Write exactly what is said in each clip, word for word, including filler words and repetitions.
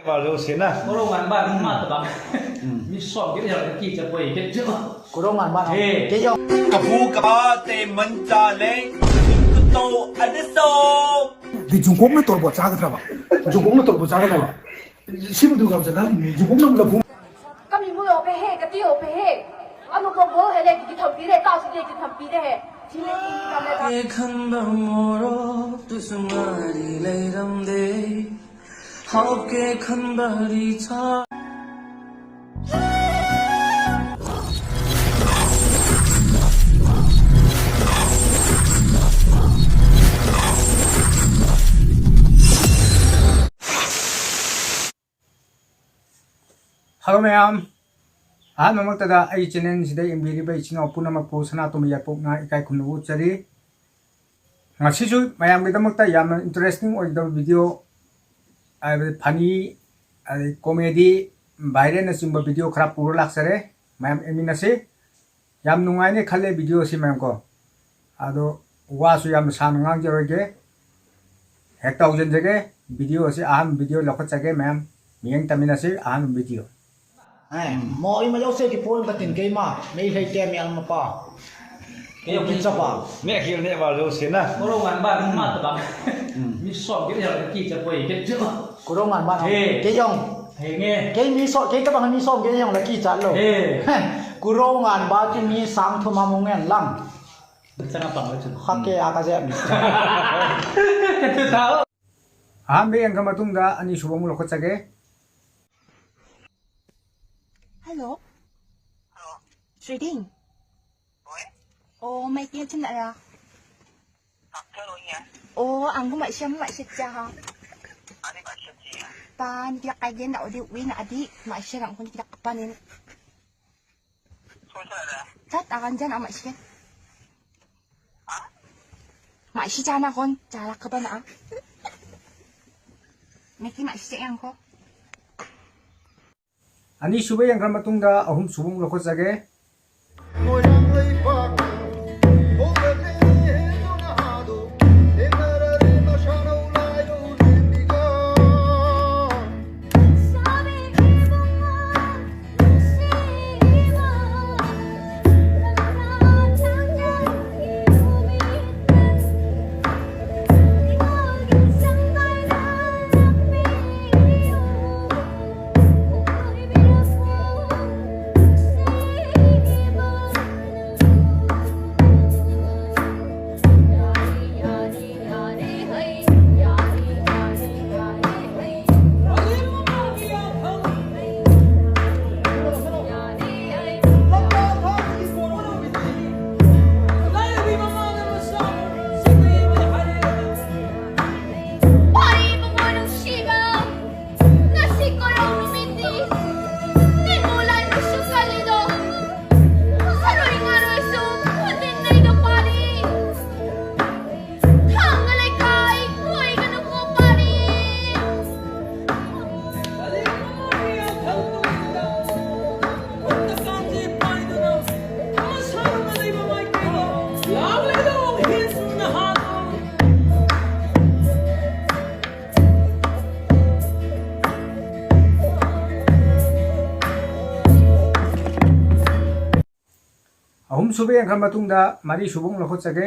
ꯁꯦꯅ꯫ ꯀꯣꯔꯧꯉꯥꯟꯕ ꯃꯥ ꯇꯕ꯫ ꯃꯤ ꯁꯣꯝ ꯒꯦꯠ ꯌꯧꯔꯒ ꯀꯤ ꯆꯠꯄꯣꯏ ꯒꯦꯠ ꯆꯠꯂꯣ꯫ ꯀꯣꯔꯧꯉꯥꯟꯕ ꯍꯦ꯫ ꯒꯦꯠ ꯌꯧ꯫ ꯀꯐꯨ ꯀꯐꯥ ꯇꯦ ꯃꯟ ꯆꯥꯂꯦ꯫ ꯀꯨꯇꯣ ꯑꯗꯤꯁꯣ꯫ ꯑꯗꯨ ꯖꯨꯡꯀꯣꯛꯅ ꯇꯣꯔꯕꯣꯠ ꯆꯥꯒꯗ꯭ꯔꯕ? ꯖꯨꯡꯀꯣꯛꯅ ꯇꯣꯔꯕꯣꯠ ꯆꯥꯒꯗ꯭ꯔꯕ? ꯁꯤꯕꯨ ꯗꯨꯔꯒꯥ ꯄꯨꯖꯥ ꯀꯥꯂꯤꯅꯤ, ꯖꯨꯡꯀꯣꯛꯅ ꯂꯐꯨ꯫ Kami mu yo pehe, kati yo pehe. Anu ko bol hele ki thampi re, ta si ki thampi re. Chile ki kame ta. ꯈꯟꯕ ꯃꯣꯔꯣꯛꯇꯨꯁꯨ ꯃꯔꯤ ꯂꯩꯔꯝꯗꯦ꯫ ꯍꯥꯎꯒꯦ ꯈꯟꯕ ꯔꯤꯆꯥ꯫ ꯍꯜꯂꯣ ꯃꯌꯥꯝ, ꯑꯍꯥꯟꯕꯃꯛꯇꯗ ꯑꯩ ꯆꯦꯅꯦꯜꯁꯤꯗ ꯌꯦꯡꯕꯤꯔꯤꯕ ꯏꯆꯤꯟ ꯏꯅꯥꯎ ꯄꯨꯝꯅꯃꯛꯄꯨ ꯁꯅꯥꯇꯣꯝꯕ ꯌꯥꯏꯄꯣꯛꯅ ꯏꯀꯥꯏ ꯈꯨꯝꯅꯕ ꯎꯠꯆꯔꯤ꯫ ꯉꯁꯤꯁꯨ ꯃꯌꯥꯝꯒꯤꯗꯃꯛꯇ ꯌꯥꯝꯅ ꯏꯟꯇꯔꯦꯁꯇꯤꯡ ꯑꯣꯏꯒꯗꯕ ꯚꯤꯗꯤꯑꯣ, ꯍꯥꯏꯕꯗꯤ ꯐꯅꯤ, ꯑꯗꯩ ꯀꯣꯃꯦꯗꯤ, ꯚꯥꯏꯔꯦꯜꯅꯆꯤꯡꯕ ꯚꯤꯗꯤꯑꯣ ꯈꯔ ꯄꯨꯔ ꯂꯥꯛꯆꯔꯦ꯫ ꯃꯌꯥꯝ ꯌꯦꯡꯃꯤꯟꯅꯁꯤ꯫ ꯌꯥꯝ ꯅꯨꯡꯉꯥꯏꯅꯤ ꯈꯜꯂꯦ ꯚꯤꯗꯤꯑꯣꯁꯤ ꯃꯌꯥꯝ ꯀꯣ꯫ ꯑꯗꯣ ꯋꯥꯁꯨ ꯌꯥꯝ ꯁꯥꯡꯅ ꯉꯥꯡꯖꯔꯣꯏꯒꯦ, ꯍꯦꯛꯇ ꯍꯧꯖꯤꯟꯖꯒꯦ꯫ ꯚꯤꯗꯤꯑꯣꯁꯤ ꯑꯍꯥꯟꯕ ꯚꯤꯗꯤꯑꯣ ꯂꯧꯈꯠꯆꯒꯦ ꯃꯌꯥꯝ, ꯃꯤꯠꯌꯦꯡ ꯇꯝꯃꯤꯟꯅꯁꯤ ꯑꯍꯥꯟꯕ ꯚꯤꯗꯤꯑꯣ꯫ 哎，毛一毛要这个波人个顶给嘛，没黑点面么吧？给不着吧？ ꯅꯦꯛ ꯍꯦꯜ ꯅꯦꯛ ꯋꯥꯜ ꯂꯧꯁꯦꯅ꯫ ꯀꯣꯔꯧꯉꯥꯟꯕ ꯃꯥ ꯇꯕ꯫ ꯃꯤ ꯁꯣꯝ ꯒꯦꯠ ꯌꯧꯔꯒ ꯀꯤ ꯆꯠꯄꯣꯏ ꯒꯦꯠ ꯆꯠꯂꯣ꯫ ꯀꯣꯔꯧꯉꯥꯟꯕ ꯍꯦ꯫ ꯒꯦꯠ ꯌꯧ꯫ ꯍꯦꯡꯉꯦ꯫ ꯒꯦꯠ ꯃꯤ ꯁꯣ ꯒꯦꯠ ꯇꯕ ꯃꯤ ꯁꯣꯝ ꯒꯦꯠ ꯌꯧ ꯂꯀꯤ ꯆꯠꯂꯣ꯫ ꯍꯦ꯫ ꯀꯣꯔꯧꯉꯥꯟꯕ ꯀꯤ ꯃꯤ ꯁꯥꯡ ꯊꯨꯝ ꯃꯃꯨꯡ ꯌꯥꯝ ꯂꯥꯡ꯫ ꯆꯪꯉ ꯄꯥꯡꯒ ꯆꯠꯂꯣ꯫ ꯍꯛꯀꯦ ꯑꯥ ꯀꯥꯖꯦ ꯃꯤ꯫ ꯀꯠꯇ ꯊꯥꯎ꯫ ꯑꯍꯥꯟꯕ ꯌꯦꯡꯈ꯭ꯔ ꯃꯇꯨꯡꯗ ꯑꯅꯤꯁꯨꯕ ꯑꯃꯨꯛ ꯂꯧꯈꯠꯆꯒꯦ꯫ Hello. Trading. Oh, may kaya chin ara. Oh, ang guma siya ma siya cha ha. Pa ni kaya kaya na odi win adi ma siya lang kun kaya kapanin. Chat akan jan ama siya. Ma siya na kon chala ka ba na. May kima siya yang ko. ꯑꯅꯤꯁꯨꯕ ꯌꯦꯡꯈ꯭ꯔ ꯃꯇꯨꯡꯗ ꯑꯍꯨꯝꯁꯨꯕ ꯑꯃꯨꯛ ꯂꯧꯈꯠꯆꯒꯦ꯫ ꯁꯨꯕ ꯌꯦꯡꯈ꯭ꯔ ꯃꯇꯨꯡꯗ ꯃꯔꯤ ꯁꯨꯕ ꯑꯃꯨꯛ ꯂꯧꯈꯠꯆꯒꯦ꯫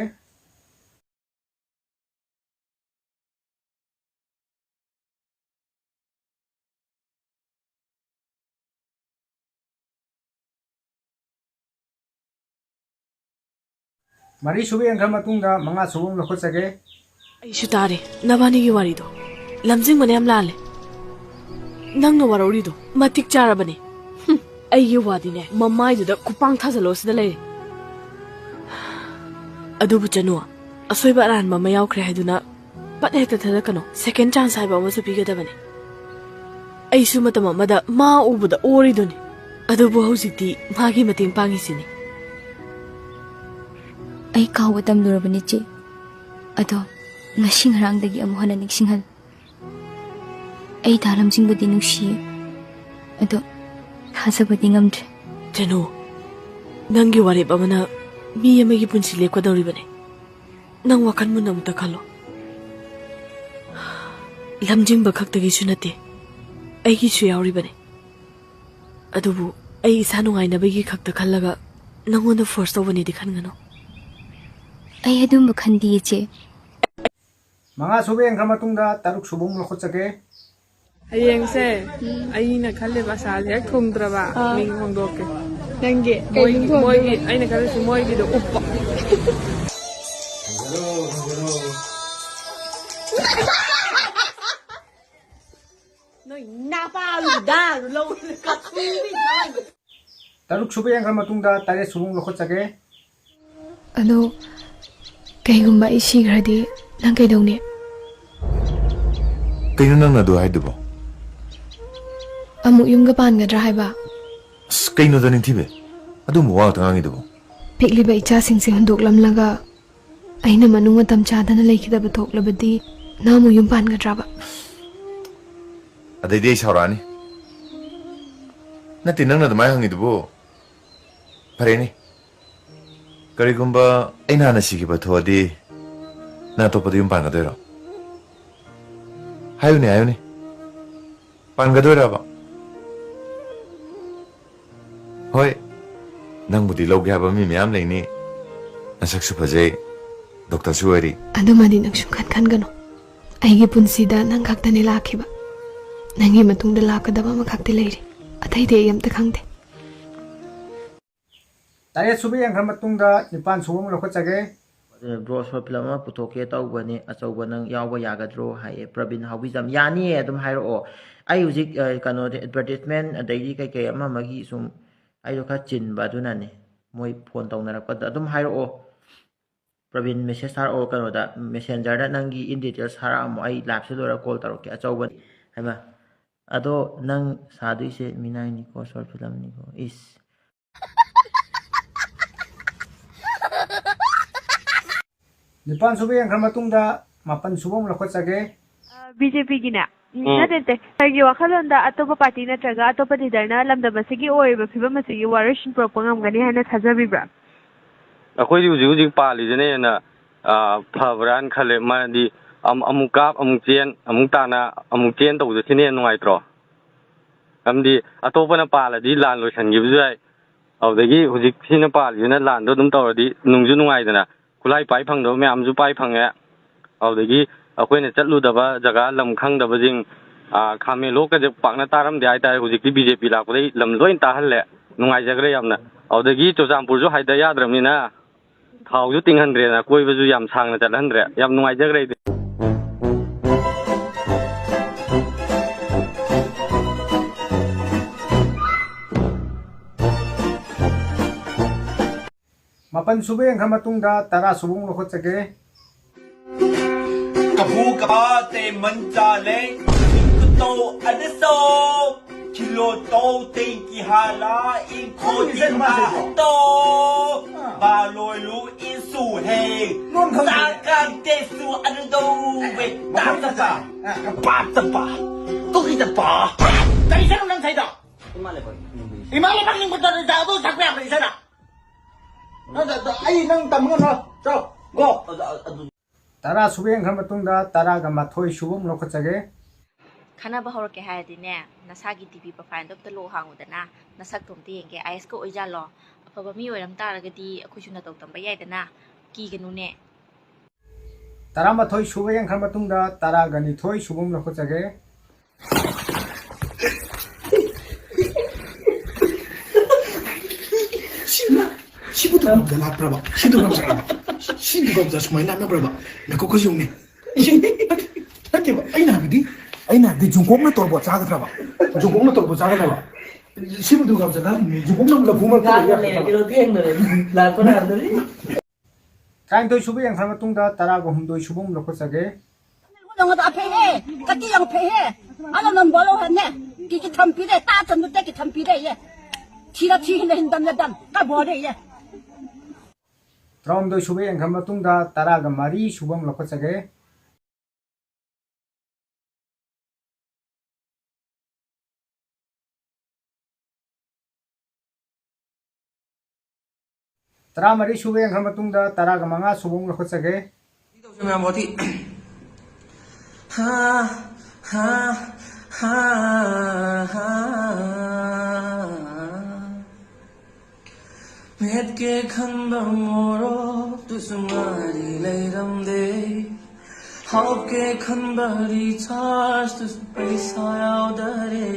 ꯃꯔꯤ ꯁꯨꯕ ꯌꯦꯡꯈ꯭ꯔ ꯃꯇꯨꯡꯗ ꯃꯉꯥ ꯁꯨꯕ ꯑꯃꯨꯛ ꯂꯧꯈꯠꯆꯒꯦ꯫ ꯑꯩꯁꯨ ꯇꯥꯔꯦ ꯅꯕꯥꯅꯤꯒꯤ ꯋꯥꯔꯤꯗꯣ꯫ ꯂꯝꯖꯤꯡꯕꯅ ꯌꯥꯝ ꯂꯥꯜꯂꯦ꯫ ꯅꯪꯅ ꯋꯥꯔꯧꯔꯤꯗꯣ ꯃꯇꯤꯛ ꯆꯥꯔꯕꯅꯦ꯫ ꯍꯨꯝ, ꯑꯩꯒꯤ ꯋꯥꯗꯤꯅꯦ ꯃꯃꯥꯏꯗꯨꯗ ꯈꯨꯄꯥꯡ ꯊꯥꯖꯜꯂꯣ ꯁꯤꯗ ꯂꯩꯔꯦ꯫ ꯑꯗꯨꯕꯨ ꯆꯅꯨ, ꯑꯁꯣꯏꯕ ꯑꯔꯥꯟꯕ ꯑꯃ ꯌꯥꯎꯈ꯭ꯔꯦ ꯍꯥꯏꯗꯨꯅ ꯄꯠ ꯍꯦꯛꯇ ꯊꯥꯗꯠꯀꯅꯣ꯫ Second chance ꯍꯥꯏꯕ ꯑꯃꯁꯨ ꯄꯤꯒꯗꯕꯅꯦ꯫ ꯑꯩꯁꯨ ꯃꯇꯝ ꯑꯃꯗ ꯃꯥ ꯎꯕꯗ ꯑꯣꯔꯤꯗꯨꯅꯤ꯫ ꯑꯗꯨꯕꯨ ꯍꯧꯖꯤꯛꯇꯤ ꯃꯥꯒꯤ ꯃꯇꯦꯡ ꯄꯥꯡꯉꯤꯁꯤꯅꯤ꯫ ꯑꯩ ꯀꯥꯎꯕ ꯇꯝꯂꯨꯔꯕꯅꯤ, ꯆꯦ꯫ ꯑꯗꯣ ꯉꯁꯤ ꯉꯔꯥꯡꯗꯒꯤ ꯑꯃꯨꯛ ꯍꯟꯅ ꯅꯤꯡꯁꯤꯡꯍꯜꯂꯨ꯫ ꯑꯩ ꯗꯥ ꯂꯝꯖꯤꯡꯕꯗꯤ ꯅꯨꯡꯁꯤꯌꯦ, ꯑꯗꯣ ꯊꯥꯖꯕꯗꯤ ꯉꯝꯗ꯭ꯔꯦ꯫ ꯆꯅꯨ, ꯅꯪꯒꯤ ꯋꯥꯔꯦꯞ ꯑꯃꯅ ꯃꯤ ꯑꯃꯒꯤ ꯄꯨꯟꯁꯤ ꯂꯦꯞꯀꯗꯧꯔꯤꯕꯅꯤ꯫ ꯅꯪ ꯋꯥꯈꯜ ꯃꯨꯟꯅ ꯑꯃꯨꯛꯇ ꯈꯜꯂꯣ꯫ ꯂꯝꯖꯤꯡꯕ ꯈꯛꯇꯒꯤꯁꯨ ꯅꯠꯇꯦ, ꯑꯩꯒꯤꯁꯨ ꯌꯥꯎꯔꯤꯕꯅꯤ꯫ ꯑꯗꯨꯕꯨ ꯑꯩ ꯏꯁꯥ ꯅꯨꯡꯉꯥꯏꯅꯕꯒꯤ ꯈꯛꯇ ꯈꯜꯂꯒ ꯅꯪꯉꯣꯟꯗ force ꯇꯧꯕꯅꯦꯗꯤ ꯈꯟꯒꯅꯨ꯫ ꯑꯩ ꯑꯗꯨꯝꯕ ꯈꯟꯗꯤꯌꯦ, ꯆꯦ꯫ ꯃꯉꯥ ꯁꯨꯕ ꯌꯦꯡꯈ꯭ꯔ ꯃꯇꯨꯡꯗ ꯇꯔꯨꯛ ꯁꯨꯕ ꯑꯃꯨꯛ ꯂꯧꯈꯠꯆꯒꯦ꯫ ꯍꯌꯦꯡꯁꯦ ꯑꯩꯅ ꯈꯜꯂꯤꯕ ꯑꯁꯥꯁꯦ ꯍꯦꯛ ꯊꯨꯡꯗ꯭ꯔꯕ, ꯑꯥ, ꯃꯤꯡ ꯍꯣꯡꯗꯣꯛꯀꯦ꯫ ꯅꯪꯒꯤ ꯀꯩ ꯃꯣꯏꯒꯤ, ꯃꯤꯡ ꯊꯣꯟꯗꯣꯏꯕ? ꯃꯣꯏꯒꯤ, ꯑꯩꯅ ꯈꯜꯂꯤꯁꯤ ꯃꯣꯏꯒꯤꯗꯣ ꯎꯞꯄ꯫ ꯅꯣꯏ ꯅꯄꯥꯗꯨ ꯗꯥꯔꯨ ꯂꯧ ꯀꯠꯊꯣꯛꯏ ꯅꯣꯏ꯫ ꯇꯔꯨꯛ ꯁꯨꯕ ꯌꯦꯡꯈ꯭ꯔ ꯃꯇꯨꯡꯗ ꯇꯔꯦꯠ ꯁꯨꯕ ꯑꯃꯨꯛ ꯂꯧꯈꯠꯆꯒꯦ꯫ ꯑꯗꯣ ꯀꯩꯒꯨꯝꯕ ꯑꯩ ꯁꯤꯈ꯭ꯔꯗꯤ ꯅꯪ ꯀꯩꯗꯧꯅꯤ? ꯀꯩꯅꯣ ꯅꯪꯅ ꯑꯗꯨ ꯍꯥꯏꯗꯨꯕꯣ? ꯑꯃꯨꯛ ꯌꯨꯝꯒ ꯄꯥꯟꯒꯗ꯭ꯔꯥ ꯍꯥꯏꯕ? ꯑꯁ, ꯀꯩꯅꯣꯗ ꯅꯤꯡꯊꯤꯕꯤ? ꯑꯗꯨꯝꯕ ꯋꯥ ꯉꯥꯛꯇ ꯉꯥꯡꯉꯤꯗꯨꯕꯣ? ꯄꯤꯛꯂꯤꯕ ꯏꯆꯥꯁꯤꯡꯁꯦ ꯍꯨꯟꯗꯣꯛꯂꯝꯂꯒ ꯑꯩꯅ ꯃꯅꯨꯡ ꯃꯇꯝ ꯆꯥꯗꯅ ꯂꯩꯈꯤꯗꯕ ꯊꯣꯛꯂꯕꯗꯤ ꯅꯪ ꯑꯃꯨꯛ ꯌꯨꯝ ꯄꯥꯟꯒꯗ꯭ꯔꯕ? ꯑꯗꯩꯗꯤ ꯑꯩ ꯁꯥꯎꯔꯛꯑꯅꯤ꯫ ꯅꯠꯇꯦ, ꯅꯪꯅ ꯑꯗꯨꯃꯥꯏꯅ ꯍꯪꯉꯤꯗꯨꯕꯨ꯫ ꯐꯔꯦꯅꯦ, ꯀꯔꯤꯒꯨꯝꯕ ꯑꯩꯅ ꯍꯥꯟꯅ ꯁꯤꯈꯤꯕ ꯊꯣꯛꯑꯗꯤ ꯅꯪ ꯑꯇꯣꯞꯄꯗ ꯌꯨꯝ ꯄꯥꯟꯒꯗꯣꯏꯔꯣ? ꯍꯥꯏꯌꯨꯅꯦ, ꯍꯥꯏꯌꯨꯅꯦ꯫ ꯄꯥꯟꯒꯗꯣꯏꯔꯕ? ꯍꯣꯏ, ꯅꯪꯕꯨꯗꯤ ꯂꯧꯒꯦ ꯍꯥꯏꯕ ꯃꯤ ꯃꯌꯥꯝ ꯂꯩꯅꯤ꯫ ꯅꯁꯛꯁꯨ ꯐꯖꯩ, ꯗꯣꯛꯇꯔꯁꯨ ꯑꯣꯏꯔꯤ꯫ ꯑꯗꯨꯃꯗꯤ ꯅꯪ ꯁꯨꯡꯈꯟ ꯈꯟꯒꯅꯨ꯫ ꯑꯩꯒꯤ ꯄꯨꯟꯁꯤꯗ ꯅꯪ ꯈꯛꯇꯅꯤ ꯂꯥꯛꯈꯤꯕ꯫ ꯅꯪꯒꯤ ꯃꯇꯨꯡꯗ ꯂꯥꯛꯀꯗꯕ ꯑꯃꯈꯛꯇꯤ ꯂꯩꯔꯤ꯫ ꯑꯇꯩꯗꯤ ꯑꯩ ꯑꯝꯇ ꯈꯪꯗꯦ꯫ ꯇꯔꯦꯠ ꯁꯨꯕ ꯌꯦꯡꯈ꯭ꯔ ꯃꯇꯨꯡꯗ ꯅꯤꯄꯥꯟ ꯁꯨꯕ ꯑꯃꯨꯛ ꯂꯧꯈꯠꯆꯒꯦ꯫ ꯑꯗꯨꯅ ꯕ꯭ꯔꯣ, ꯁꯣꯔꯠ ꯐꯤꯂꯝ ꯑꯃ ꯄꯨꯊꯣꯛꯀꯦ ꯇꯧꯕꯅꯦ, ꯑꯆꯧꯕ ꯅꯪ ꯌꯥꯎꯕ ꯌꯥꯒꯗ꯭ꯔꯣ ꯍꯥꯏꯌꯦ ꯄ꯭ꯔꯕꯤꯟ ꯍꯥꯎꯕꯤꯖꯝ꯫ ꯌꯥꯅꯤꯌꯦ, ꯑꯗꯨꯝ ꯍꯥꯏꯔꯛꯑꯣ꯫ ꯑꯩ ꯍꯧꯖꯤꯛ, ꯑ, ꯀꯩꯅꯣꯗ, ꯑꯦꯗꯚꯔꯇꯤꯁꯃꯦꯟ ꯑꯗꯩꯗꯤ ꯀꯩꯀꯩ ꯑꯃ ꯑꯃꯒꯤ ꯁꯨꯝ ꯑꯩꯗꯣ ꯈꯔ ꯆꯤꯟꯕ ꯑꯗꯨꯅꯅꯦ꯫ ꯃꯣꯏ ꯐꯣꯟ ꯇꯧꯅꯔꯛꯄꯗ ꯑꯗꯨꯝ ꯍꯥꯏꯔꯛꯑꯣ꯫ ꯄ꯭ꯔꯕꯤꯟ, ꯃꯦꯁꯦꯖ ꯊꯥꯔꯛꯑꯣ ꯀꯩꯅꯣꯗ, ꯃꯦꯁꯦꯟꯖꯔꯗ ꯅꯪꯒꯤ ꯏꯟ ꯗꯤꯇꯦꯜꯁ ꯊꯥꯔꯛꯑꯝꯃꯣ꯫ ꯑꯩ ꯂꯥꯏꯞꯁꯦ ꯂꯣꯏꯔ ꯀꯣꯜ ꯇꯧꯔꯛꯀꯦ꯫ ꯑꯆꯧꯕ ꯍꯥꯏꯃ, ꯑꯗꯣ ꯅꯪ ꯁꯥꯗꯣꯏꯁꯦ ꯃꯤꯅꯥꯏꯅꯤꯀꯣ, ꯁꯣꯔꯠ ꯐꯤꯂꯝꯅꯤꯀꯣ꯫ ꯏꯁ꯫ ꯅꯤꯄꯥꯟ ꯁꯨꯕ ꯌꯦꯡꯈ꯭ꯔ ꯃꯇꯨꯡꯗ ꯃꯥꯄꯟ ꯁꯨꯕ ꯑꯃꯨꯛ ꯂꯧꯈꯠꯆꯒꯦ꯫ ꯕꯤ ꯖꯦ ꯄꯤꯒꯤꯅꯦ, ꯎꯝ, ꯎꯝ꯫ ꯅꯠꯇꯦ, ꯅꯠꯇꯦ, ꯁꯥꯔꯒꯤ ꯋꯥꯈꯜꯂꯣꯟꯗ ꯑꯇꯣꯞꯄ ꯄꯥꯔꯇꯤ ꯅꯠꯇ꯭ꯔꯒ ꯑꯇꯣꯞꯄ ꯂꯤꯗꯔꯅ ꯂꯝꯗꯝ ꯑꯁꯤꯒꯤ ꯑꯣꯏꯔꯤꯕ ꯐꯤꯕꯝ ꯑꯁꯤꯒꯤ ꯋꯥꯔꯣꯏꯁꯤꯟ ꯄꯨꯔꯛꯄ ꯉꯝꯒꯅꯤ ꯍꯥꯏꯅ ꯊꯥꯖꯕꯤꯕ꯭ꯔꯥ? ꯑꯩꯈꯣꯏꯗꯤ ꯍꯧꯖꯤꯛ ꯍꯧꯖꯤꯛ ꯄꯥꯜꯂꯤꯁꯤꯅ ꯍꯦꯟꯅ, ꯑ, ꯐꯕ꯭ꯔꯥꯅ ꯈꯜꯂꯦ꯫ ꯃꯔꯝꯗꯤ ꯑꯝ-, ꯑꯃꯨꯛ ꯀꯥꯞ, ꯑꯃꯨꯛ ꯆꯦꯟ, ꯑꯃꯨꯛ ꯇꯥꯅ, ꯑꯃꯨꯛ ꯆꯦꯟ ꯇꯧꯕꯗꯣ ꯁꯤꯅ ꯍꯦꯟꯅ ꯅꯨꯡꯉꯥꯏꯇ꯭ꯔꯣ? ꯃꯔꯝꯗꯤ ꯑꯇꯣꯞꯄꯅ ꯄꯥꯜꯂꯗꯤ ꯂꯥꯟ ꯂꯣꯏꯁꯤꯟꯈꯤꯕꯁꯨ ꯌꯥꯏ꯫ ꯑꯗꯨꯗꯒꯤ ꯍꯧꯖꯤꯛ ꯁꯤꯅ ꯄꯥꯜꯂꯤꯁꯤꯅ ꯂꯥꯟꯗꯣ ꯑꯗꯨꯝ ꯇꯧꯔꯗꯤ ꯅꯨꯡꯁꯨ ꯅꯨꯡꯉꯥꯏꯗꯅ꯫ ꯈꯨꯠꯂꯥꯏ ꯄꯥꯏ ꯐꯪꯗꯕ ꯃꯌꯥꯝꯁꯨ ꯄꯥꯏ ꯐꯪꯉꯦ꯫ ꯑꯗꯨꯗꯒꯤ ꯑꯩꯈꯣꯏꯅ ꯆꯠꯂꯨꯗꯕ ꯖꯒꯥ, ꯂꯝ ꯈꯪꯗꯕꯁꯤꯡ, ꯑꯥ, ꯈꯥꯃꯦꯟꯂꯣꯛꯀꯁꯦ ꯄꯥꯛꯅ ꯇꯥꯔꯝꯗꯦ ꯍꯥꯏꯇꯥꯔꯦ꯫ ꯍꯧꯖꯤꯛꯇꯤ ꯕꯤ ꯖꯦ ꯄꯤ ꯂꯥꯛꯄꯗꯒꯤ ꯂꯝ ꯂꯣꯏ ꯇꯥꯍꯜꯂꯦ꯫ ꯅꯨꯡꯉꯥꯏꯖꯈ꯭ꯔꯦ ꯌꯥꯝꯅ꯫ ꯑꯗꯨꯗꯒꯤ ꯆꯨꯔꯆꯥꯟꯄꯨꯔꯁꯨ ꯍꯥꯏꯗ ꯌꯥꯗ꯭ꯔꯕꯅꯤꯅ ꯊꯥꯎꯁꯨ ꯇꯤꯡꯍꯟꯗ꯭ꯔꯦꯅ, ꯀꯣꯏꯕꯁꯨ ꯌꯥꯝ ꯁꯥꯡꯅ ꯆꯠꯍꯟꯗ꯭ꯔꯦ꯫ ꯌꯥꯝ ꯅꯨꯡꯉꯥꯏꯖꯈ꯭ꯔꯦ ꯑꯩꯗꯤ꯫ ꯃꯥꯄꯟ ꯁꯨꯕ ꯌꯦꯡꯈ꯭ꯔ ꯃꯇꯨꯡꯗ ꯇꯔꯥ ꯁꯨꯕ ꯑꯃꯨꯛ ꯂꯧꯈꯠꯆꯒꯦ꯫ ꯀꯕꯨ ꯀꯕꯥ ꯇꯦ ꯃꯟ ꯆꯥꯂꯦ, ꯏꯪ ꯀꯨꯇꯧ ꯑꯗꯁꯣ, ꯈꯤꯂꯣ ꯇꯧ ꯇꯦꯡ ꯀꯤ ꯍꯥꯂꯥ, ꯏꯪ ꯈꯣ ꯇꯤꯡ ꯇꯥ ꯇꯣ, ꯕꯥ ꯂꯣꯏ ꯂꯨ ꯏꯟ ꯁꯨ ꯍꯦ, ꯂꯣꯟ ꯈꯪꯗꯦ꯫ ꯇꯥ ꯀꯥꯟ ꯇꯦ ꯁꯨ ꯑꯗꯨ ꯗꯧ ꯋꯦ, ꯇꯥ ꯇꯥ ꯄꯥ, ꯄꯥ ꯇꯥ ꯄꯥ, ꯇꯨ ꯀꯤ ꯇꯥ ꯄꯥ꯫ ꯀꯔꯤ ꯏꯁꯩꯅꯣ ꯅꯪ ꯁꯛꯏꯗꯣ? ꯏꯃꯥ ꯂꯩꯕꯥꯛ ꯅꯤꯡꯕ ꯇꯧꯔꯤꯗ ꯑꯗꯨ ꯁꯛꯄ ꯌꯥꯕ ꯏꯁꯩꯔ? ꯅꯪ, ꯅꯪ, ꯑꯩ ꯅꯪ ꯇꯝꯕ ꯉꯝꯃꯣꯏ꯫ ꯆꯠꯂꯣ, ꯒꯣ꯫ ꯑꯗꯨ, ꯑꯗꯨ, ꯇꯔꯥ ꯁꯨꯕ ꯌꯦꯡꯈ꯭ꯔ ꯃꯇꯨꯡꯗ ꯇꯔꯥꯒ ꯃꯥꯊꯣꯏ ꯁꯨꯕ ꯑꯃꯨꯛ ꯂꯧꯈꯠꯆꯒꯦ꯫ ꯈꯟꯅꯕ ꯍꯧꯔꯛꯀꯦ ꯍꯥꯏꯔꯗꯤꯅꯦ, ꯅꯁꯥꯒꯤ ꯗꯤ ꯄꯤ ꯄ꯭ꯔꯣꯐꯥꯏꯜꯗꯣ ꯑꯝꯇ ꯂꯣꯛ ꯍꯥꯡꯉꯨꯗꯅ, ꯅꯁꯛꯇꯣ ꯑꯝꯇ ꯌꯦꯡꯒꯦ꯫ ꯑꯥꯏ ꯑꯦꯁꯀ ꯑꯣꯏꯖꯥꯠꯂꯣ? ꯑꯐꯕ ꯃꯤ ꯑꯣꯏꯔꯝ ꯇꯥꯔꯒꯗꯤ ꯑꯩꯈꯣꯏꯁꯨ ꯅꯇꯧ ꯇꯝꯕ ꯌꯥꯏꯗꯅ꯫ ꯀꯤꯒꯅꯨꯅꯦ꯫ ꯇꯔꯥꯃꯥꯊꯣꯏ ꯁꯨꯕ ꯌꯦꯡꯈ꯭ꯔ ꯃꯇꯨꯡꯗ ꯇꯔꯥꯒ ꯅꯤꯊꯣꯏ ꯁꯨꯕ ꯑꯃ ꯂꯧꯈꯠꯆꯒꯦ꯫ ꯁꯤꯕꯨ, ꯁꯤꯕꯨ ꯗꯨꯀꯥꯟꯗ ꯂꯥꯛꯄ꯭ꯔꯕ? ꯁꯤ ꯗꯨꯀꯥꯟ ꯆꯠꯂꯕ? ꯁꯤ ꯗꯨꯀꯥꯟꯗ ꯁꯨꯃꯥꯏꯅ ꯂꯥꯛꯅꯕ꯭ꯔꯕ? ꯉꯥꯏꯈꯣ, ꯑꯩꯈꯣꯏꯁꯨ ꯌꯦꯡꯉꯨꯅꯦ꯫ ꯁꯤ, ꯅꯠꯇꯦꯕ, ꯑꯩꯅ ꯍꯥꯏꯕꯗꯤ, ꯑꯩꯅ ꯍꯥꯏꯕꯗꯤ ꯖꯨꯡꯀꯣꯛꯅ ꯇꯣꯔꯕꯣꯠ ꯆꯥꯒꯗ꯭ꯔꯕ? ꯖꯨꯡꯀꯣꯛꯅ ꯇꯣꯔꯕꯣꯠ ꯆꯥꯒꯗ꯭ꯔꯕ? ꯁꯤꯕꯨ ꯗꯨꯀꯥꯟ ꯆꯠꯂ ꯖꯨꯡꯀꯣꯛꯅ ꯂꯐꯨ ꯃꯔꯛꯇ ꯂꯩ ꯌꯥꯒꯗ꯭ꯔꯕ? ꯂꯥꯛꯄ ꯀꯥꯟꯗꯗꯤ꯫ ꯇꯔꯥꯅꯤꯊꯣꯏ ꯁꯨꯕ ꯌꯦꯡꯈ꯭ꯔ ꯃꯇꯨꯡꯗ ꯇꯔꯥꯒ ꯍꯨꯝꯗꯣꯏ ꯁꯨꯕ ꯑꯃꯨꯛ ꯂꯧꯈꯠꯆꯒꯦ꯫ ꯅꯉꯣꯟꯗ ꯑꯐꯩꯍꯦ, ꯀꯇꯤ ꯌꯥꯝ ꯐꯩꯍꯦ꯫ ꯑꯗꯣ ꯅꯪ ꯕꯣꯂꯣ ꯍꯦꯟꯅꯦ, ꯀꯤ ꯀꯤ ꯊꯝꯄꯤꯔꯦ, ꯇꯥ ꯆꯟꯗꯨ ꯇꯦ ꯀꯤ ꯊꯝꯄꯤꯔꯦ ꯌꯦ꯫ ꯊꯤꯔ ꯊꯤ ꯍꯦꯟꯅ ꯍꯤꯟꯗꯝꯅ ꯗꯝ, ꯀ ꯕꯣꯔꯦ ꯌꯦ꯫ ꯇꯔꯥꯍꯨꯝꯗꯣꯏ ꯁꯨꯕ ꯌꯦꯡꯈ꯭ꯔ ꯃꯇꯨꯡꯗ ꯇꯔꯥꯒ ꯃꯔꯤ ꯁꯨꯕ ꯑꯃ ꯂꯧꯈꯠꯆꯒꯦ꯫ ꯇꯔꯥꯃꯔꯤ ꯁꯨꯕ ꯌꯦꯡꯈ꯭ꯔ ꯃꯇꯨꯡꯗ ꯇꯔꯥꯒ ꯃꯉꯥ ꯁꯨꯕ ꯑꯃꯨꯛ ꯂꯧꯈꯠꯆꯒꯦ꯫ ꯃꯌꯥꯝ ꯋꯥꯊꯤ꯫ ꯍꯥ, ꯍꯥ, ꯍꯥ, ꯍꯥ꯫ ꯃꯦꯠꯀꯦ ꯈꯟꯕ ꯃꯣꯔꯣꯛꯇꯨꯁꯨ ꯉꯥꯔꯤ ꯂꯩꯔꯝꯗꯦ꯫ ꯍꯥꯞꯀꯦ ꯈꯟꯕ ꯔꯤꯆꯥꯔꯖꯇꯨꯁꯨ ꯄꯩꯁꯥ ꯌꯥꯎꯗꯔꯦ꯫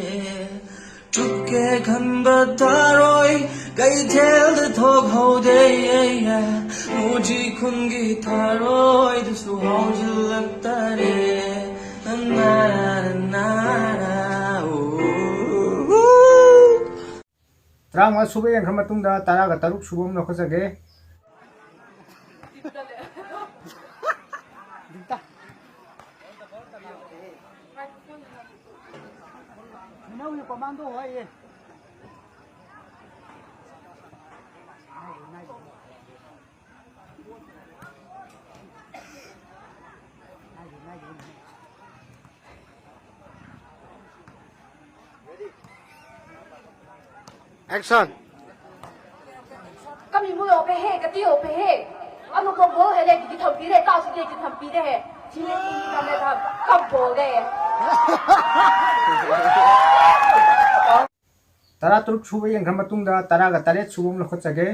ꯆꯨꯞꯀꯦ ꯈꯟꯕ ꯊꯔꯣꯏ ꯀꯩꯊꯦꯜꯗ ꯊꯣꯛꯍꯧꯗꯦ꯫ ꯃꯨꯖꯤ ꯈꯨꯟꯒꯤ ꯊꯔꯣꯏꯗꯨꯁꯨ ꯍꯧꯖꯤꯜꯂꯛꯇꯔꯦ꯫ ꯅꯅꯥ, ꯅꯅꯥ, ꯅꯅꯥ, ꯎ, ꯎ, ꯎ꯫ ꯇꯔꯥꯃꯉꯥ ꯁꯨꯕ ꯌꯦꯡꯈ꯭ꯔ ꯃꯇꯨꯡꯗ ꯇꯔꯥꯒ ꯇꯔꯨꯛ ꯁꯨꯕ ꯑꯃ ꯂꯧꯈꯠꯆꯒꯦ꯫ Action. Kami mu yo pe he, kati yo pe he. Anu ko bol he le ki tham pi le, ta su le ki tham pi de he. Chi le ki ni ka le tham, ka bol de. ꯇꯔꯥꯇꯔꯨꯛ ꯁꯨꯕ ꯌꯦꯡꯈ꯭ꯔ ꯃꯇꯨꯡꯗ ꯇꯔꯥꯒ ꯇꯔꯦꯠ ꯁꯨꯕ ꯑꯃ ꯂꯧꯈꯠꯆꯒꯦ꯫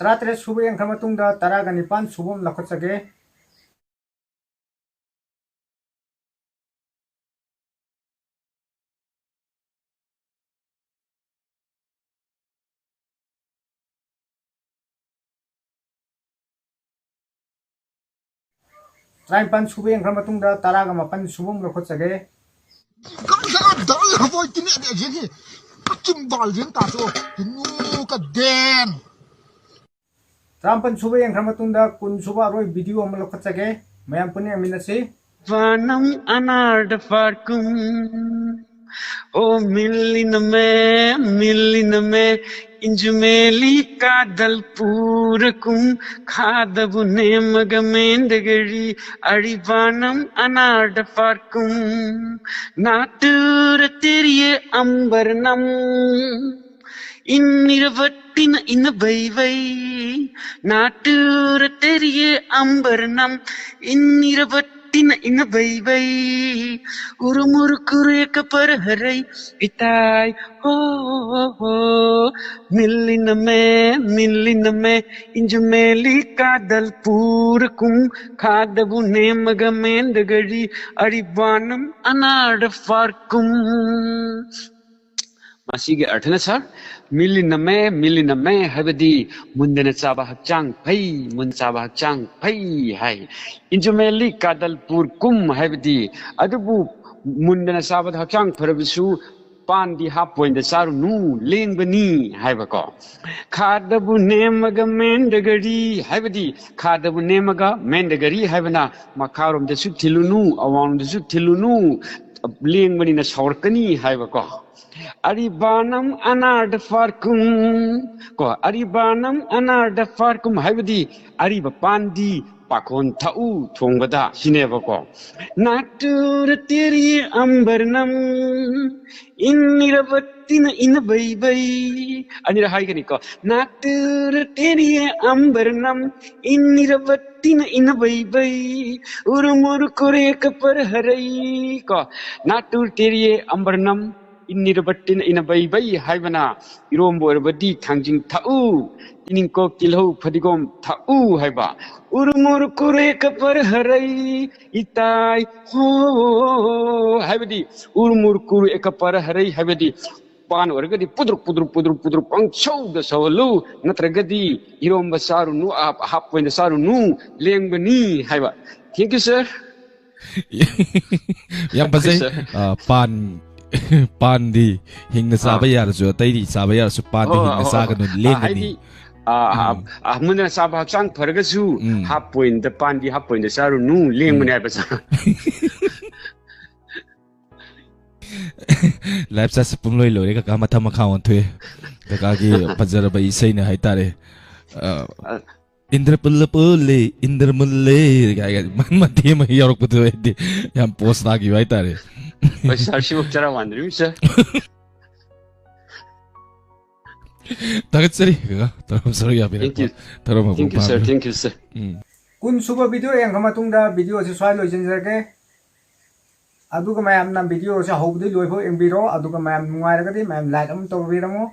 ꯇꯔꯥꯇꯔꯦꯠ ꯁꯨꯕ ꯌꯦꯡꯈ꯭ꯔ ꯃꯇꯨꯡꯗ ꯇꯔꯥꯒ ꯅꯤꯄꯥꯟ ꯁꯨꯕ ꯑꯃ ꯂꯧꯈꯠꯆꯒꯦ꯫ ꯇꯔꯥꯅꯤꯄꯥꯟ ꯁꯨꯕ ꯌꯦꯡꯈ꯭ꯔ ꯃꯇꯨꯡꯗ ꯇꯔꯥꯒ ꯃꯥꯄꯟ ꯁꯨꯕ ꯑꯃ ꯂꯧꯈꯠꯆꯒꯦ꯫ ꯀꯝꯖꯥ ꯗꯜ ꯍꯕꯣꯏ ꯇꯤꯅꯦ ꯑꯗꯦ ꯌꯦꯡꯉꯤ꯫ ꯀꯆꯤꯝ ꯕꯥꯜ ꯌꯦꯡ ꯇꯥꯁꯣ꯫ ꯍꯤꯅꯨ ꯀꯗꯦꯟ꯫ ꯇꯔꯥꯃꯥꯄꯟ ꯁꯨꯕ ꯌꯦꯡꯈ꯭ꯔ ꯃꯇꯨꯡꯗ ꯀꯨꯟ ꯁꯨꯕ ꯑꯔꯣꯏ video ꯑꯃ ꯂꯧꯈꯠꯆꯒꯦ꯫ ꯃꯌꯥꯝ ꯄꯨꯟꯅ ꯌꯦꯡꯃꯤꯟꯅꯁꯤ꯫ ꯋꯥꯅꯝ ꯑꯅꯥꯔꯗ ꯐꯥꯔꯀꯨꯝ, ꯑꯣ ꯃꯤꯜꯂꯤꯅꯃꯦ, ꯃꯤꯜꯂꯤꯅꯃꯦ, ꯏꯟꯖꯨꯃꯦꯂꯤ ꯀꯥꯗꯜ ꯄꯨꯔꯀꯨꯝ, ꯈꯥꯗꯕꯨ ꯅꯦꯃꯒ ꯃꯦꯟꯗꯒꯔꯤ, ꯑꯔꯤꯕꯥꯅꯝ ꯑꯅꯥꯔꯗ ꯐꯥꯔꯀꯨꯝ, ꯅꯥꯇꯨꯔ ꯇꯦꯔꯤꯌꯦ ꯑꯝꯕꯔꯅꯝ, ꯏꯟꯅꯤꯔꯕꯠ ꯇꯤꯅ ꯏꯅ ꯕꯩ ꯕꯩ, ꯅꯥꯇꯨꯔ ꯇꯦꯔꯤꯌꯦ ꯑꯝꯕꯔꯅꯝ, ꯏꯟꯅꯤꯔꯕꯠ ꯇꯤꯅ ꯏꯅ ꯕꯩ ꯕꯩ, ꯎꯔꯨ ꯃꯨꯔꯨ ꯀꯨꯔꯦ ꯀꯄꯔ ꯍꯔꯩ, ꯏꯇꯥꯏ ꯍꯣ ꯍꯣ ꯍꯣ, ꯃꯤꯜꯂꯤꯅꯃꯦ, ꯃꯤꯜꯂꯤꯅꯃꯦ, ꯏꯟꯖꯨꯃꯦꯂꯤ ꯀꯥꯗꯜ ꯄꯨꯔꯀꯨꯝ, ꯈꯥꯗꯕꯨ ꯅꯦꯃꯒ ꯃꯦꯟꯗꯒꯔꯤ, ꯑꯔꯤꯕꯥꯅꯝ ꯑꯅꯥꯔꯗ ꯐꯥꯔꯀꯨꯝ꯫ ꯃꯁꯤꯒꯤ ꯑꯔꯊꯅ, sir, ꯃꯤꯜꯂꯤꯅꯝꯃꯦ, ꯃꯤꯜꯂꯤꯅꯝꯃꯦ ꯍꯥꯏꯕꯗꯤ ꯃꯨꯟꯗꯅ ꯆꯥꯕ ꯍꯛꯆꯥꯡ ꯐꯩ, ꯃꯨꯟ ꯆꯥꯕ ꯍꯛꯆꯥꯡ ꯐꯩ ꯍꯥꯏ꯫ ꯏꯟꯖꯨꯃꯦꯂꯤ ꯀꯥꯗꯜ ꯄꯨꯔ ꯀꯨꯝ ꯍꯥꯏꯕꯗꯤ, ꯑꯗꯨꯕꯨ ꯃꯨꯟꯗꯅ ꯆꯥꯕꯗ ꯍꯛꯆꯥꯡ ꯐꯔꯕꯁꯨ ꯄꯥꯟꯗꯤ half point ꯆꯥꯔꯨꯅꯨ, ꯂꯦꯡꯕꯅꯤ ꯍꯥꯏꯕꯀꯣ꯫ ꯈꯥꯗꯕꯨ ꯅꯦꯝꯃꯒ ꯃꯦꯟꯗꯒꯔꯤ ꯍꯥꯏꯕꯗꯤ, ꯈꯥꯗꯕꯨ ꯅꯦꯝꯃꯒ ꯃꯦꯟꯗꯒꯔꯤ ꯍꯥꯏꯕꯅ ꯃꯈꯥꯔꯣꯝꯗꯁꯨ ꯊꯤꯜꯂꯨꯅꯨ, ꯑꯋꯥꯡꯂꯣꯝꯗꯁꯨ ꯊꯤꯜꯂꯨꯅꯨ, ꯂꯦꯡꯕꯅꯤꯅ ꯁꯥꯎꯔꯛꯀꯅꯤ ꯍꯥꯏꯕꯀꯣ꯫ ꯑꯔꯤꯕꯥꯅꯝ ꯑꯅꯥꯔꯗ ꯐꯥꯔꯀꯨꯝ ꯀꯣ, ꯑꯔꯤꯕꯥꯅꯝ ꯑꯅꯥꯔꯗ ꯐꯥꯔꯀꯨꯝ ꯍꯥꯏꯕꯗꯤ ꯑꯔꯤꯕ ꯄꯥꯟꯗꯤ ꯄꯥꯈꯣꯟ ꯊꯛꯎ ꯊꯣꯡꯕꯗ ꯁꯤꯅꯦꯕꯀꯣ꯫ ꯅꯥꯇꯨꯔ ꯇꯦꯔꯤ ꯑꯝꯕꯔꯅꯝ ꯏꯟꯅꯤꯔꯕꯠꯇꯤꯅ ꯏꯅꯕꯩꯕꯩ꯫ ꯑꯅꯤꯔꯛ ꯍꯥꯏꯒꯅꯤꯀꯣ꯫ ꯅꯥꯇꯨꯔ ꯇꯦꯔꯤ ꯑꯝꯕꯔꯅꯝ ꯏꯟꯅꯤꯔꯕꯠꯇꯤꯅ ꯏꯅꯕꯩꯕꯩ꯫ ꯎꯔꯨꯃꯨꯔꯨ ꯀꯨꯔꯦ ꯀꯄꯔ ꯍꯔꯩ ꯀꯣ꯫ ꯅꯥꯇꯨꯔ ꯇꯦꯔꯤ ꯑꯝꯕꯔꯅꯝ ꯏꯟꯅꯤꯔꯕꯠꯇꯤꯅ ꯏꯅꯕꯩꯕꯩ ꯍꯥꯏꯕꯅ ꯏꯔꯣꯝꯕ ꯑꯣꯏꯔꯕꯗꯤ ꯊꯥꯡꯖꯤꯡ ꯊꯛꯎ, ꯏꯅꯤꯡꯀꯣꯛ ꯇꯤꯜꯍꯧ ꯐꯗꯤꯒꯣꯝ ꯊꯛꯎ ꯍꯥꯏꯕ꯫ ꯎꯔꯨꯃꯨꯔꯨ ꯀꯨꯔꯦ ꯀꯄꯔ ꯍꯔꯩ ꯏꯇꯥꯏ ꯍꯣ ꯍꯥꯏꯕꯗꯤ ꯎꯔꯨꯃꯨꯔꯨ ꯀꯨꯔꯦ ꯀꯄꯔ ꯍꯔꯩ ꯍꯥꯏꯕꯗꯤ ꯄꯥꯟ ꯑꯣꯏꯔꯒꯗꯤ ꯄꯨꯗ꯭ꯔꯨꯛ ꯄꯨꯗ꯭ꯔꯨꯛ ꯄꯨꯗ꯭ꯔꯨꯛ ꯄꯨꯗ꯭ꯔꯨꯛ ꯄꯪꯁꯧꯗ ꯁꯧꯍꯜꯂꯨ, ꯅꯠꯇ꯭ꯔꯒꯗꯤ ꯏꯔꯣꯝꯕ ꯆꯥꯔꯨꯅꯨ, ꯑꯍꯥꯞ ꯑꯍꯥꯞꯄ ꯑꯣꯏꯅ ꯆꯥꯔꯨꯅꯨ, ꯂꯦꯡꯕꯅꯤ ꯍꯥꯏꯕ꯫ Thank you, sir꯫ ꯌꯥꯝ ꯐꯖꯩ꯫ Sir꯫ ꯑ, ꯄꯥꯟ ꯄꯥꯟꯗꯤ ꯍꯤꯡꯅ ꯆꯥꯕ ꯑꯥ꯫ ꯌꯥꯔꯁꯨ ꯑꯇꯩꯗꯤ ꯆꯥꯕ ꯌꯥꯔꯁꯨ ꯄꯥꯟꯗꯤ ꯍꯣꯏ, ꯍꯣꯏ, ꯍꯤꯡꯅ ꯍꯣꯏ, ꯆꯥꯒꯅꯨ, ꯍꯣꯏ꯫ ꯑ, ꯂꯦꯡꯒꯅꯤ꯫ ꯍꯥꯏꯗꯤ, ꯑ, ꯑ, ꯎꯝ꯫ ꯑ, ꯃꯨꯟꯅ ꯆꯥꯕ ꯍꯛꯆꯥꯡ ꯐꯔꯒꯁꯨ ꯎꯝ꯫ ꯍꯥꯞ ꯄꯣꯏꯟꯗ ꯄꯥꯟꯗꯤ ꯍꯥꯞ ꯄꯣꯏꯟꯗ ꯆꯥꯔꯨꯅꯨ, ꯂꯦꯡꯕꯅꯦ ꯎꯝ꯫ ꯍꯥꯏꯕ ꯆꯥ꯫ Live chatꯁꯦ ꯄꯨꯡꯂꯣꯏ ꯂꯣꯏꯔꯦ, ꯀꯀꯥ ꯃꯊꯛ ꯃꯈꯥ ꯑꯣꯟꯊꯣꯛꯑꯦ꯫ ꯀꯀꯥꯒꯤ ꯐꯖꯔꯕ ꯏꯁꯩꯅ ꯍꯥꯏꯇꯥꯔꯦ꯫ ꯑ, ꯑ꯫ "ꯏꯟꯗ꯭ꯔ ꯄꯨꯜꯂ ꯄꯨꯜꯂꯦ, ꯏꯟꯗ꯭ꯔ ꯃꯨꯜꯂꯦ" ꯀꯥꯏꯒ ꯃꯇꯦꯛ ꯑꯃ ꯌꯥꯎꯔꯛꯄꯗꯣ ꯑꯩꯗꯤ ꯌꯥꯝ post ꯇꯥꯈꯤꯕ ꯍꯥꯏꯇꯥꯔꯦ꯫ ꯍꯣꯏ, sir, ꯁꯤꯕꯨ ꯆꯔꯥ ꯋꯥꯟꯗ꯭ꯔꯤꯕꯅꯤ, sir꯫ ꯊꯥꯒꯠꯆꯔꯤ ꯀꯀꯥ, ꯇꯧꯔꯝ ꯁꯔꯨꯛ ꯌꯥꯕꯤꯔꯛꯄ꯫ Thank you꯫ ꯇꯧꯔꯝ ꯃꯄꯨꯡ Thank you, sir. ꯐꯥꯕꯤꯔꯣ꯫ Thank you, sir꯫ ꯎꯝ꯫ ꯀꯨꯟ ꯁꯨꯕ video ꯌꯦꯡꯈ꯭ꯔ ꯃꯇꯨꯡꯗ videoꯁꯤ ꯁ꯭ꯋꯥꯏ ꯂꯣꯏꯁꯤꯟꯖꯔꯒꯦ꯫ ꯑꯗꯨꯒ ꯃꯌꯥꯝꯅ videoꯁꯦ ꯍꯧꯕꯗꯒꯤ ꯂꯣꯏꯐꯥꯎ ꯌꯦꯡꯕꯤꯔꯣ꯫ ꯑꯗꯨꯒ ꯃꯌꯥꯝ ꯅꯨꯡꯉꯥꯏꯔꯒꯗꯤ ꯃꯌꯥꯝ like ꯑꯃ ꯇꯧꯕꯤꯔꯝꯃꯣ꯫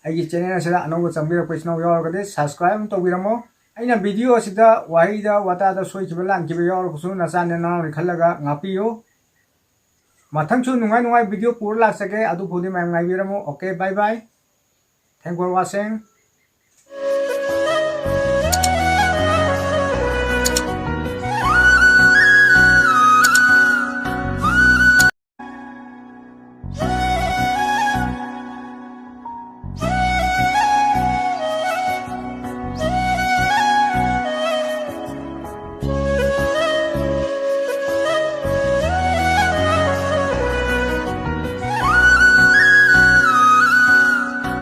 ꯑꯩꯒꯤ channel ꯑꯁꯤꯗ ꯑꯅꯧꯕ ꯆꯪꯕꯤꯔꯛꯄ ꯏꯆꯤꯟ ꯏꯅꯥꯎ ꯌꯥꯎꯔꯒꯗꯤ subscribe ꯑꯃ ꯇꯧꯕꯤꯔꯝꯃꯣ꯫ ꯑꯩꯅ video ꯑꯁꯤꯗ ꯋꯥꯍꯩꯗ ꯋꯥꯇꯥꯗ ꯁꯣꯏꯈꯤꯕ ꯂꯥꯟꯈꯤꯕ ꯌꯥꯎꯔꯒꯁꯨ ꯅꯆꯥ ꯅꯅꯥꯎꯅꯤ ꯈꯜꯂꯒ ꯉꯥꯛꯄꯤꯌꯨ꯫ ꯃꯊꯪꯁꯨ ꯅꯨꯡꯉꯥꯏ ꯅꯨꯡꯉꯥꯏ video ꯄꯨꯔ ꯂꯥꯛꯆꯒꯦ꯫ ꯑꯗꯨ ꯐꯥꯎꯗꯤ ꯃꯌꯥꯝ ꯉꯥꯏꯕꯤꯔꯝꯃꯣ꯫ Okay, bye bye꯫ Thank for watching꯫